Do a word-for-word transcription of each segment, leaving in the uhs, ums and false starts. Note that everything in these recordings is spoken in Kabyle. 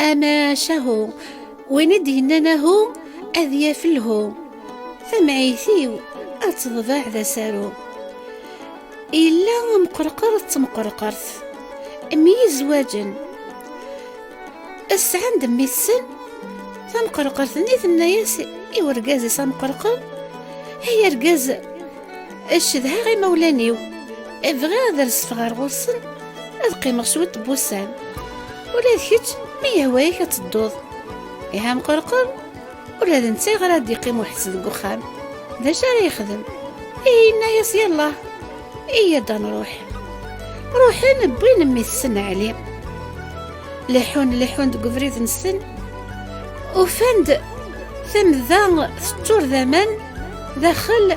Amacahu, win i d-yennan ahu, ad yaf lhu. Tamɛayt-iw ad teḍbeɛ d asaru. Yella umqerqer d temqerqert, myizwaǧen. Sɛan-d mmi-tsen. Tamqerqert-nni tenna-yas i urgaz-is amqerqer: "Ay argaz, cedhaɣ imawlan-iw, bɣiɣ ad resfeɣ ɣer ɣur-sen, ad qqimeɣ cwiṭ n wussan. Ula d kečč, mi yehwa-yak ad tedduḍ." Ihi amqerqer ula d netta yeɣra ad d-yeqqim weḥd-s deg uxxam. D acu ara yexdem? Ihi yenna-yas: "Yallah, iyya-d ad nruḥ." Ruḥen, wwin mmi-tsen Ɛli. Leḥḥun, leḥḥun deg ubrid-nsen, ufan-d tamda teččur d aman, daxel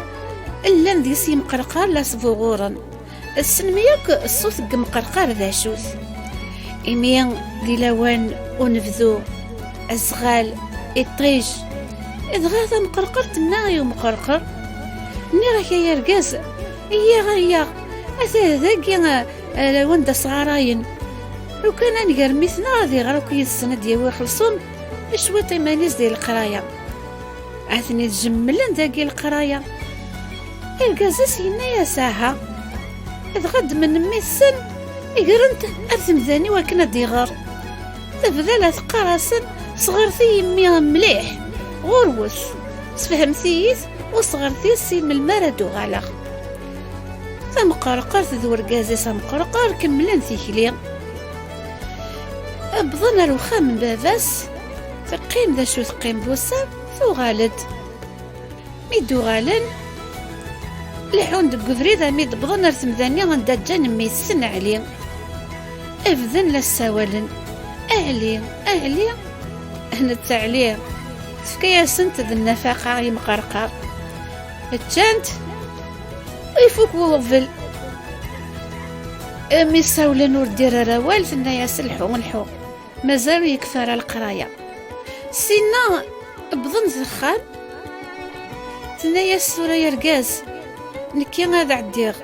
llan deg-s yimqerqar la sbuɣuren. Ssnen yakk ṣṣut n yimqerqar d acu-t. Imi di lawan unebdu, azɣal, iṭij, dɣa tamqerqert tenna i umqerqer: "Nniɣ-ak ay argaz, iyyaɣ, iyyaɣ, ata dagi, eh, lawan d asɣarayen. Lukan ad nger mmi-tneɣ ad iɣer akk yid-sen, ad d-yawi xelṣum cwiṭ iman-is di leqraya." Atni jemmlen dagi leqraya. Argaz-is yenna-yas: "Aha." Dɣa ddmen mmi-tsen, gren-t ar temda-nni wakken ad d-iɣer. Tebda la teqqar-asen: "Sɣert-iyi mmi mliḥ, ɣurwet, sfehmet-iyi-t, u sɣert-iyi si melmi ara d-uɣaleɣ." Tamqerqert d urgaz-is amqerqer kemmlen tikli. Wwḍen ar uxxam n baba-s, teqqim d acu teqqim d wussan, tuɣal-d. Mi d-uɣalen, leḥḥun deg ubrid armi d-wwḍen ar temda-nni anda ǧǧan mmi-tsen Ɛli. Bden la ssawalen: "Ɛli, Ɛli." Netta Ɛli, tefka-yasent-d nnafaqa i yimqerqar. Ččant, ifuk wuɣbel. Mi ssawlen ur d-irra ara awal, tenna-yas: "Lḥu, lḥu, mazal ur yekfi ara leqraya." Sinna wwḍen s axxam, tenna-yas: "Tura ay argaz, nekki ad ɛeddiɣ,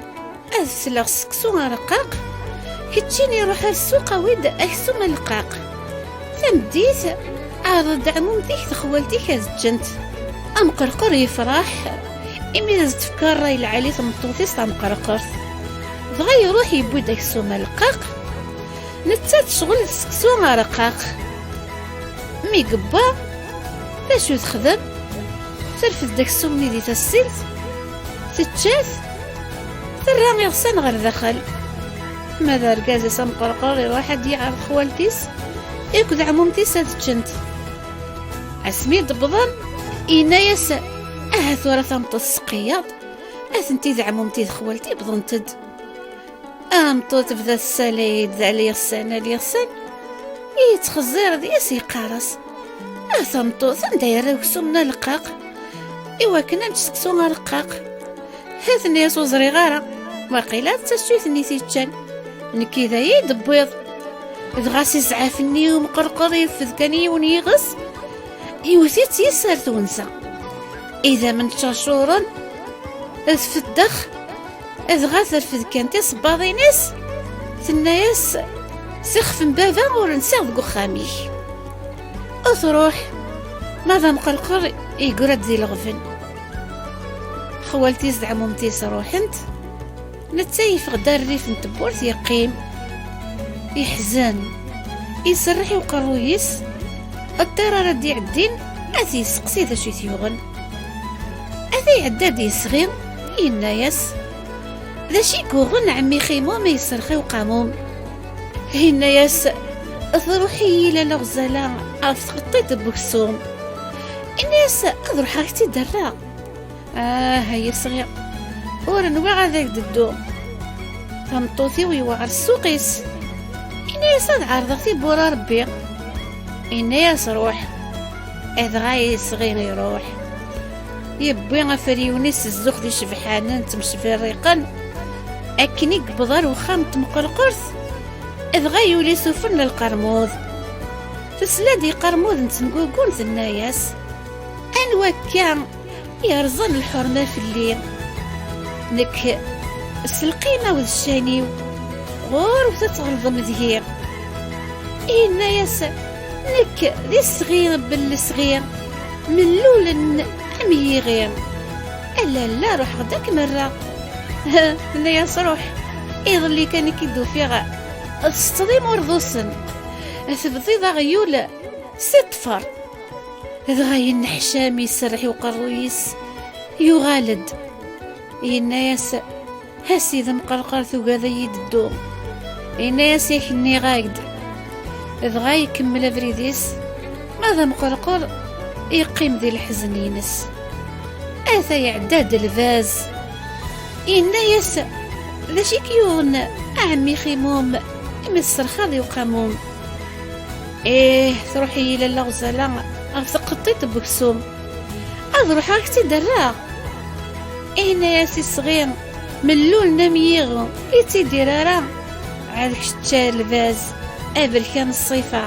ad sleɣ seksu areqqaq, keččini ruḥ ar ssuq awi-d aksum aleqqaq. Tameddit, ɛreḍ-d ɛmumti-k d xwalti-k ad ččent." Amqerqer yefreḥ imi d as-d-tefka ṛṛay lɛali tmeṭṭut-is tamqerqert. Dɣa iruḥ yewwi-d aksum aleqqaq, nettat tecɣel d seksu areqqaq. Mi yewwa, d acu texdem? Terfed-d aksum-nni di tasilt, tečča-t, terra iɣsan ɣer daxel. Ma d argaz-is amqerqer iruḥ ad d-yeɛreḍ xwalti-s akked ɛmumti-s ad ččent. Asmi d-wwḍen, yenna-yas: "Aha tura tameṭṭut tesqeyyaḍ, atenti d ɛmumti d xwalti wwḍent-d." Tameṭṭut tebda tessalay-d: "Al iɣsan, al iɣsan." Yettxeẓẓir deg-s, yeqqar-as: "A tameṭṭut, anda yerra weksum-nni aleqqaq iwakken ad nečč seksu areqqaq?" Ha, tenna-yas: "Ur ẓriɣ ara, waqila d tasut-nni t-yeččan. Nekki d aya i d-wwiḍ." Dɣa si zzɛaf-nni umqerqer irfed kan yiwen yiɣes, yewwet-itt yis ar twenza. Idammen ččercuren, tfeddex, dɣa terfed kan tisebbaḍin-is, tenna-yas: "S ixef n baba ur nsiɣ deg uxxam-ik. U truḥ, ma d amqerqer yeggra-d di leɣben." Xwalti-s d ɛmumti-s ruḥent, netta yeffeɣ-d ar rrif n tewwurt, yeqqim, yeḥzen, iserreḥ i uqerruy-is, ṭṭir ara d-iɛeddin ad t-yesteqsi d acu i t-yuɣen. Ad iɛedda-d yesɣi, yenna-yas: "D acu i yuɣen ɛemmi Ximum i yesserxi uqamum?" Yenna-yas: "Truḥ-iyi lalla Ɣzala ɣef tqeṭṭiṭ n weksum." Yenna-yas: "Ad ruḥeɣ ak-tt-id-rreɣ." "Ah, ay isɣi, ur nwiɣ ad ak-d-dduɣ. Tameṭṭut-iw yewɛer ssuq-is." Ini-as: "Ad ɛerḍeɣ tibbura Rebbi." Ini-as: "Ruḥ." Dɣa isɣi iruḥ. Yewwi afriwen-is s zzux d icebḥanen ttemcbirriqen. Akken i yewweḍ ar uxxam n temqerqert, dɣa yuli s ufen n lqermud. Tesla-d i iqermuden ttengugun, tenna-yas: "Anwa akka yerẓan lḥurma fell-i? Nekk s lqima-w d ccan-iw, ɣur-wet ad tɣelḍem deg-i." Yenna-yas: Nekk d isɣi bellesɣi, mellulen am yiɣi. A lalla, ruḥeɣ-d ad kem-rreɣ. Tenna-yas: "Ruḥ, iḍelli kan i k-id-ufiɣ tsetteḍ imurḍusen, tebdiḍ aɣyul si ṭṭfer." Dɣa yenneḥcam, iserreḥ i uqerruy-is, yuɣal-d. Yenna-yas: "A sidi Mqerqer, tugiḍ ad yi-d-ddu." Yenna-yas: "Yak nniɣ-ak-d." Dɣa ikemmel abrid-is, ma d Amqerqer yeqqim di leḥzen-ines. Ata iɛedda-d lbaz. Yenna-yas: "D acu i k-yuɣen a ɛemmi Ximum, imi tesserxaḍ i uqamum?" "Ih, truḥ-iyi lalla Ɣzala ɣef tqeṭṭiṭ n weksum. Ad ruḥeɣ ad k-tt-id-rreɣ." Yenna-yas isɣi mellulen am yiɣi, ur yettidir ara. "Ɛad kečč a lbaz, aberkan ṣṣifa.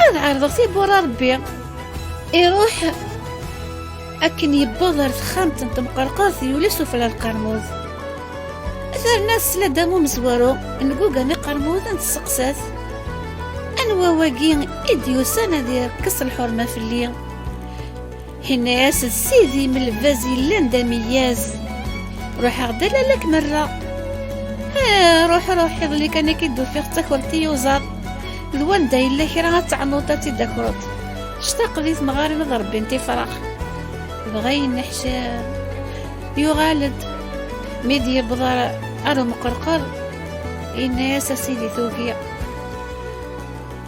Ad ɛerḍeɣ tibbura Rebbi." Iruḥ. Akken yewweḍ ar texxamt n temqerqert, yuli sufella lqermud. Terna tesla-d am umezwaru n gugan iqermuden, tesseqsa-t: "Anwa wagi i d-yusan ad yekkes lḥurma fell-i?" Yenna-yas: "D sidi-m lbaz yellan d ameyyaz. Ruḥeɣ-d a lalla ad kem-rreɣ." "Ah, ruḥ, ruḥ, iḍelli kan i k-id-ufiɣ d takurt i yuẓaḍ. D wanda yella kra ad teɛnuḍ ad tt-id-takruḍ. Ctaqeɣ di temɣarin ad ṛebbint ifrax." Dɣa yenneḥcam, yuɣal-d. Mi d-yewweḍ ar, ar umqerqer, yenna-yas: "A sidi, tugi."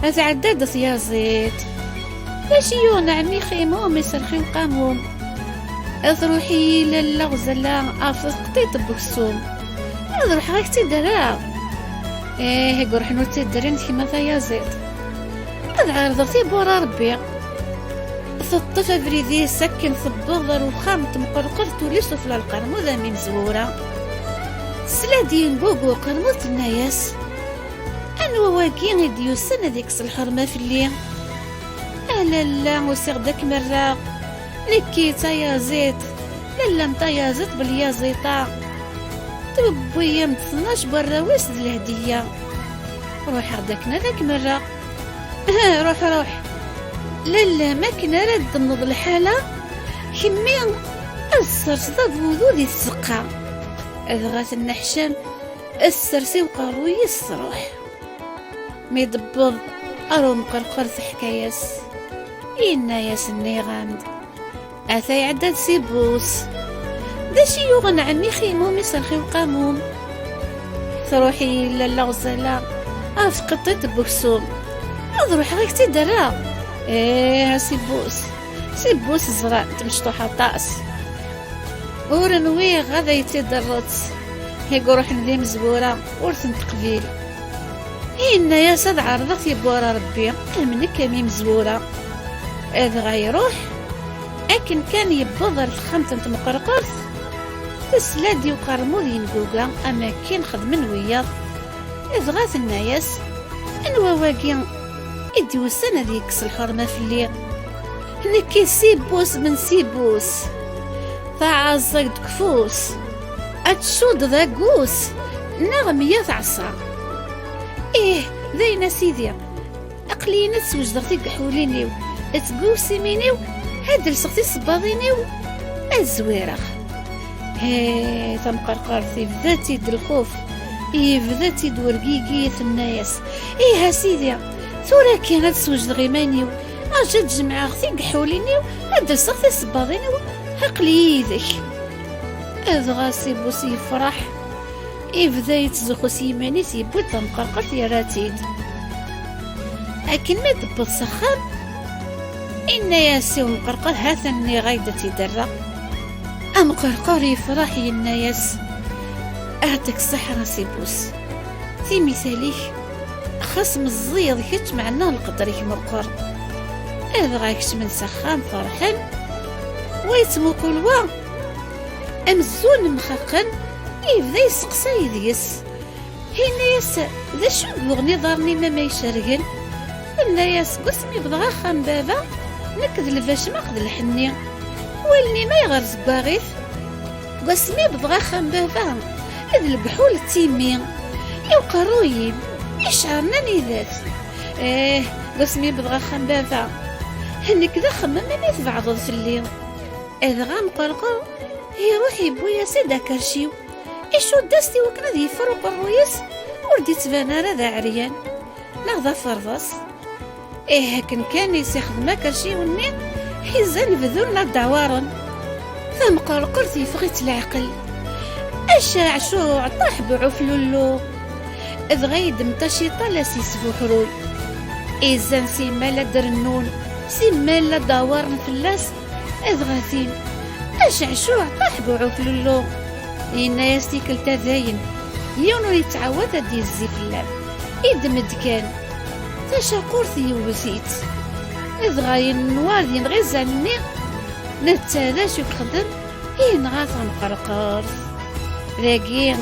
Ad tɛedda-d tyaziḍt. "D acu i yuɣen ɛemmi Ximum, iserreḥ i uqamum?" "Ad truḥ-iyi lalla Ɣzala ɣef teqṭiṭ n weksum. Ad ruḥeɣ ad k-tt-id-rreɣ." "Ih, i iruḥen ur tt-id-rrin d kemm a tayaziḍt. Ad ɛerḍeɣ tibbura Rebbi." Teṭṭef abrid-is akken tewweḍ ar uxxam n temqerqert, tuli sufella lqermud am imezwura. Tesla-d yengugu uqermud, tenna-yas: "Anwa wagi i d-yusan ad ikkes lḥurma fell-i? A lalla, usiɣ-d ad kem-rreɣ. Nekki d tayaziḍt, lalla-m tayaziḍt belyaziṭa. Tewwi-yam-d tnac n warraw-is d lehdiya. Ruḥeɣ-d akken ad kem-rreɣ." "Ruḥ, ruḥ. Lalla, ma akken ara d-tenneḍ lḥala, kemmi ad tesserseḍ abudu di tzeqqa." Dɣa tenneḥcam, tessers i uqerruy-is, truḥ. Mi d-tewweḍ ar umqerqer, teḥka-yas. Yenna-yas: "Nniɣ-am-d." Ata iɛedda-d Sibus. "D acu i yuɣen ɛemmi Ximum, iserreḥ i uqamum?" "Truḥ-iyi lalla Ɣzala ɣef tqeṭṭiṭ n weksum. Ad ruḥeɣ ad k-tt-id-rreɣ." "Ih, a Sibus." Sibus ẓran-t mecṭuḥ aṭas. "Ur nwiɣ ad ay-tt-id-terreḍ. I iruḥen d imezwura ur ten-teqbil." Yenna-yas: "Ad ɛerḍeɣ tibbura Rebbi, am nekk am imezwura." Dɣa iruḥ. Akken kan yewweḍ ar texxamt n tmeqrqert, tesla-d i uqermud yenguga am akken xedmen wiyaḍ. Dɣa tenna-yas: "Anwa wagi i d-yusan ad yekkes lḥurma fell-i? Nekki Sibus ben Sibus, taɛeẓẓagt deg ufus, ad tcuddeḍ agus neɣ mya taɛṣa." "Ih, dayen a sidi, aql-iyi ad swejdeɣ tigeḥḥulin-iw, tgewsimin-iw, ad lseɣ tisebbaḍin-iw, ad zwireɣ." He, tamqerqert ibda-tt-id lxuf, yebda-tt-id wergigi, tenna-yas: "Ih a sidi, tura kan ad swejdeɣ iman-iw, aǧ ad jemɛeɣ tigeḥḥulin-iw, ad d-lseɣ tisebbaḍin-iw, aql-iyi yid-k." Dɣa Sibus yefreḥ, ibda yettzuxxu s yiman-is, yewwi-d tamqerqert, yerra-tt-id. Akken mi d-tewweḍ s axxam, inna-yas i umqerqer: "Ha-t-an, nniɣ-ak-d ad tt-id-rreɣ." Amqerqer yefreḥ, yenna-yas: "Ahat deg ṣṣeḥra Sibus, timital-ik xas meẓẓiyeḍ kečč, meɛna lqedr-ik meqqer." Dɣa kecmen s axxam ferḥen, wa yettmuqul wa. Amzun mxaqen, yebda yesseqsay deg-s. Yenna-yas: "D acu i yuɣen iḍarren-im ama icergen?" Tenna-yas: "Seg wasmi bḍeɣ axxam baba, nekk d lbacma akked lḥenni. Wallen-im ayɣer zeggaɣit? Seg wasmi bḍeɣ axxam baba, d leggḥul d timmi i uqerruy-im, iceɛren anida-t. Eh, deg wasmi wwḍeɣ axxam baba, nekk d axemmem imi tbeɛdeḍ fell-i. Dɣa Mqerqer iruḥ yewwi-yas-id akerciw, icudd-as-t i wakken ad yeffer uqerruy-is ur d-ittban ara d aɛeryan neɣ d aferḍas. Ih, akken kan i s-ixdem akerciw-nni, ḥizan bdun la ddɛwaren. Tamqerqert yeffeɣ-itt leɛqel. Acaɛcuɛ ṭaḥ buɛuflullu. Dɣa yeddem taciṭa la s-yesbuḥruy. Izan simmal ad d-rennun, simmal ad d-awaren fell-as. Dɣa tin, aceɛcuɛ ṭaḥ buɛuflullu. Yenna-yas tikkelt-a dayen, yiwen ur yettɛawad ad d-yezzi fell-am. Iddem-d kan tacaqurt yewwet-itt. Dɣa yenwa ad yenɣ izan-nni, netta d acu yexdem, yenɣa tamqerqert. Dagi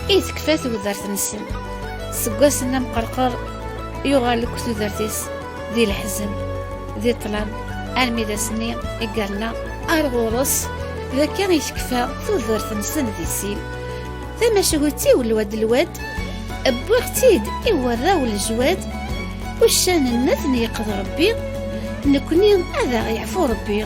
i tekfa tudert-nsen. Seg wass-nni amqerqer yuɣal deg tudert-is di leḥzen, di ṭṭlam, armi d ass-nni i yerna ar ɣur-s d akka i tekfa tudert-nsen di sin. Tamacahut-iw lwad lwad, wwiɣ-tt-id i warraw n lejwad, uccan-nni ad ten-yeqḍ Rebbi, nekni ad aɣ-yeɛfu Rebbi.